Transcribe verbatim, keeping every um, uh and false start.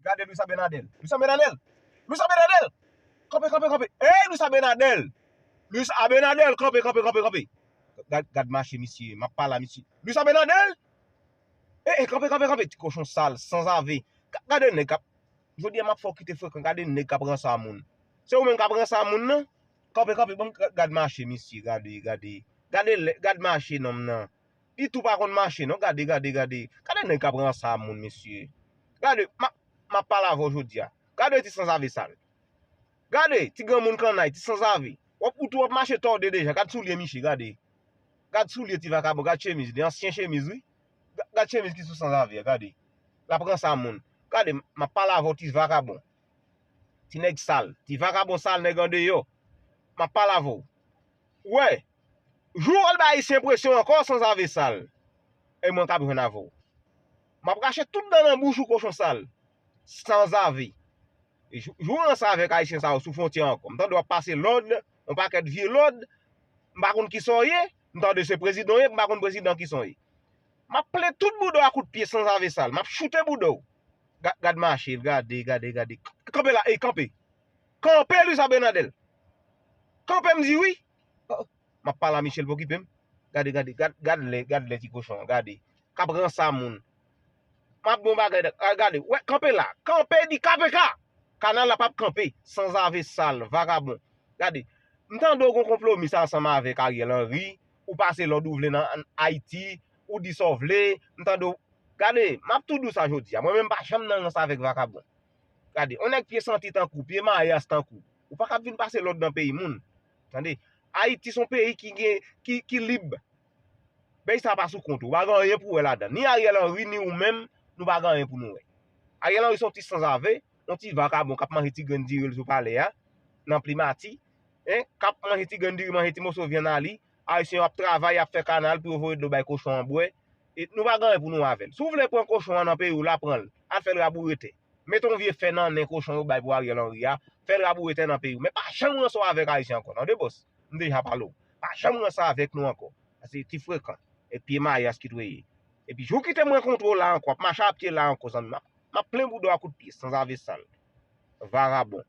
Gade Luis Abinader. Luis Abinader. Luis Abinader. Kanpe, kanpe, kanpe. Ey, Luis Abinader. Luis Abinader, kanpe, kanpe, kanpe, kanpe. Gad, gad mache misye, m ap pale a misye. Luis Abinader. Ey, ey, kanpe, kanpe, kanpe. Ti kochon sal, sanzave. Gade nèg k ap, jodi a m ap fè w kite frekan, gade nèg k ap ranse a moun. Se ou menm k ap ranse a moun nan? Kanpe, kanpe, bon, gad mache misye, gade, gade. Gade, gad mache nonm nan. Li tou pa konn mache non, gade, gade, gade. Gade nèg k ap ranse a moun, mesye. Gade, m ap, m ap pale avè w jodi a. Gade ti sanzave sal. Gade, ti granmoun kannay, ti sanzave. W ap, ou tou w ap mache tòde deja, gad soulye misye, gade. Gad soulye ti vakabon, gad chemiz li, ansyen chemiz wi. Gad chemiz ki sou sanzave a, gade. L ap ranse a moun. Gade, m ap pale avè w ti vakabon. Ti nèg sal, ti vakabon sal nèg andeyò. M ap pale avè w. Ou wè, jou w al bay Ayisyen presyon ankò sanzave sal, e mwen k ap jwenn avè w. M ap rache tout dan nan bouch ou kochon sal. Sanzave. E jou, jou w ranse avèk Ayisyen sa yo sou fwontyè ankò. M tande w ap pase lòd, yon pakèt vye lòd. M pa konn kisa w ye. M tande se prezidan w ye, m pa konn prezidan kisa w ye. M ap plen tout bouda w a kout pye sanzave sal. M ap choute bouda w. Gad, gad mache l, gade, gade, gade. Kanpe la, ey, kanpe. Kanpe Luis Abinader. Kanpe m di wi. M ap pale a Michel pa okipe m. Gade, gade, gad, gad lè, gad lè ti kochon an, gade. K ap ranse a moun. M ap bon bagay, gade, wè, kanpe la. Kanpe di K P K. Kanal la p ap kanpe. Sanzave sal, vakabon. Gade, m tande w gon konpwomi sa ansanm avèk Ariel Henry. Ou pase lòd ou vle nan Ayiti. Ou di sa w vle. M tande w. Gade, m ap tou di w sa jodi a. Mwen menm pa janm nan rans avèk vakabon. Gade, yon nèg pye santi tankou, pye mayas tankou. Ou pa kab vin pase lòd nan peyi moun. Tande? Ayiti se yon peyi ki gen, ki, ki lib. Peyi sa pa sou kont ou. Ou pa gen anyen pou wè ladan. Ni Ariel Henry, ni ou menm, nou pa gen anyen pou nou wè. Ariel Henry se yon ti sanzave, yon ti vakabon k ap manje ti grenn diri l sou palè a, nan Primati, en, k ap manje ti grenn diri, manje ti moso vyann a li. Ayisyen yo ap travay, y ap fè kanal pou yo voye dlo bay kochon an bwè. E nou pa gen anyen pou nou avè l. Si w vle pran kochon an nan peyi w la, pran l. Al fè l raboure tè. Mete yon vye fè nan nen kochon yo bay pou Ariel Henry a. Fè l raboure tè nan peyi w. Men pa janm ranse w avèk Ayisyen ankò, tande bòs? M deja pale w. Pa janm ranse avèk nou ankò. Paske ti frekan. E pye mayas ki dwe ye. Epi jou w kite m rankontre w la ankò, ap mache a pye la ankò, zanmi m, m ap, m ap plen bouda w a kout pye, sanzave sal. Vakabon.